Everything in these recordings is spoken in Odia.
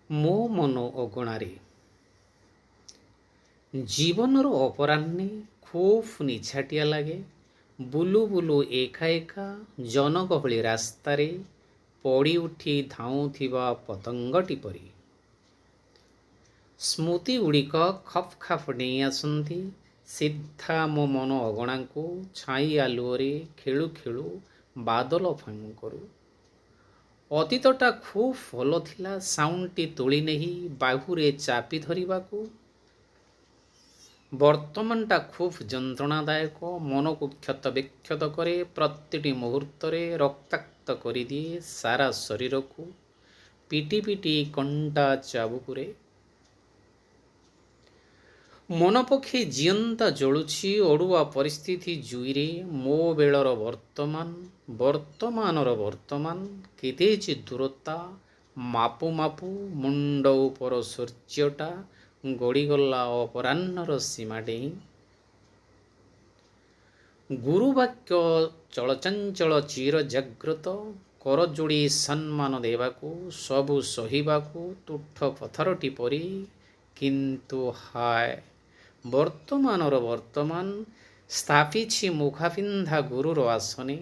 ମୋ ମନ ଅଗଣାରେ। ଜୀବନର ଅପରାହ୍ନେ ଖୁବ୍ ନିଛାଟିଆ ଲାଗେ, ବୁଲୁ ବୁଲୁ ଏକା ଏକା ଜନଗହଳି ରାସ୍ତାରେ ପଡ଼ି ଉଠି ଧାଉଁଥିବା ପତଙ୍ଗଟି ପରି। ସ୍ମୃତିଗୁଡ଼ିକ ଖପ୍ ଖାପ୍ ଡେଇଁ ଆସନ୍ତି ସିଧା ମୋ ମନ ଅଗଣାକୁ, ଛାଇ ଆଲୁଅରେ ଖେଳୁ ଖେଳୁ ବାଦଲ ଫାଙ୍କରୁ। ଅତୀତଟା ଖୁବ୍ ଭଲ ଥିଲା ସାଉଁଟି ତୋଳିନେଇ ବାହୁରେ ଚାପି ଧରିବାକୁ। ବର୍ତ୍ତମାନଟା ଖୁବ୍ ଯନ୍ତ୍ରଣାଦାୟକ, ମନକୁ କ୍ଷତବିକ୍ଷତ କରେ ପ୍ରତିଟି ମୁହୂର୍ତ୍ତରେ, ରକ୍ତାକ୍ତ କରିଦିଏ ସାରା ଶରୀରକୁ ପିଟି ପିଟି କଣ୍ଟା ଚାବୁକରେ। ମନପକ୍ଷୀ ଜିଅନ୍ତା ଜଳୁଛି ଅଡ଼ୁଆ ପରିସ୍ଥିତି ଜୁଇରେ। ମୋ ବେଳର ବର୍ତ୍ତମାନ, ବର୍ତ୍ତମାନର ବର୍ତ୍ତମାନ, କେତେ ଯେ ଦୂରତା ମାପୁ ମାପୁ ମୁଣ୍ଡ ଉପର ସୂର୍ଯ୍ୟଟା ଗଡ଼ିଗଲା ଅପରାହ୍ନର ସୀମା ଡେଇଁ। ଗୁରୁବାକ୍ୟ ଚଳଚଞ୍ଚଳ ଚିର ଜାଗ୍ରତ, କରଯୋଡ଼ି ସମ୍ମାନ ଦେବାକୁ, ସବୁ ସହିବାକୁ ତୁଠ ପଥରଟି ପରି। କିନ୍ତୁ ହାୟ, ବର୍ତ୍ତମାନର ବର୍ତ୍ତମାନ ସ୍ଥାପିଛି ମୁଖାପିନ୍ଧା ଗୁରୁର ଆସନେ।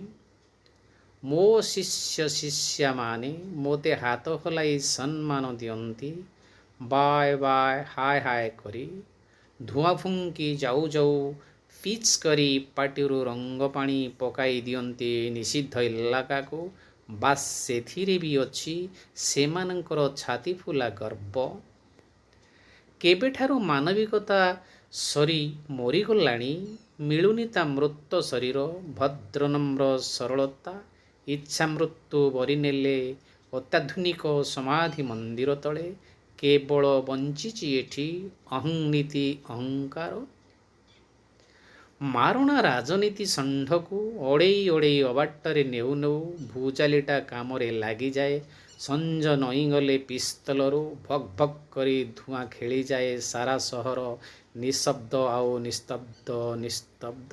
ମୋ ଶିଷ୍ୟ ଶିଷ୍ୟାମାନେ ମୋତେ ହାତ ହଲାଇ ସମ୍ମାନ ଦିଅନ୍ତି ବାଏ ବାଏ, ହାୟ ହାୟ କରି। ଧୂଆଁ ଫୁଙ୍କି ଯାଉ ଯାଉ ପିଚ୍ କରି ପାଟିରୁ ରଙ୍ଗପାଣି ପକାଇ ଦିଅନ୍ତି ନିଷିଦ୍ଧ ଇଲାକାକୁ। ବାସ୍, ସେଥିରେ ବି ଅଛି ସେମାନଙ୍କର ଛାତିଫୁଲା ଗର୍ବ। କେବେଠାରୁ ମାନବିକତା ସରି ମରିଗଲାଣି, ମିଳୁନି ତା ମୃତ ଶରୀର। ଭଦ୍ରନମ୍ର ସରଳତା ଇଚ୍ଛାମୃତ୍ୟୁ ବରିନେଲେ ଅତ୍ୟାଧୁନିକ ସମାଧି ମନ୍ଦିର ତଳେ। କେବଳ ବଞ୍ଚିଛି ଏଠି ଅହଂନୀତି, ଅହଙ୍କାର। ମାରଣା ରାଜନୀତି ଷଣ୍ଢକୁ ଅଡ଼େଇ ଅଡ଼େଇ ଅବାଟରେ ନେଉ ନେଉ ଭୁଜାଲିଟା କାମରେ ଲାଗିଯାଏ। ସଞ୍ଜ ନଇଁଗଲେ ପିସ୍ତଲରୁ ଭକ୍ ଭକ୍ କରି ଧୂଆଁ ଖେଳିଯାଏ। ସାରା ସହର ନିଶବ୍ଦ ଆଉ ନିସ୍ତବ୍ଧ, ନିସ୍ତବ୍ଧ।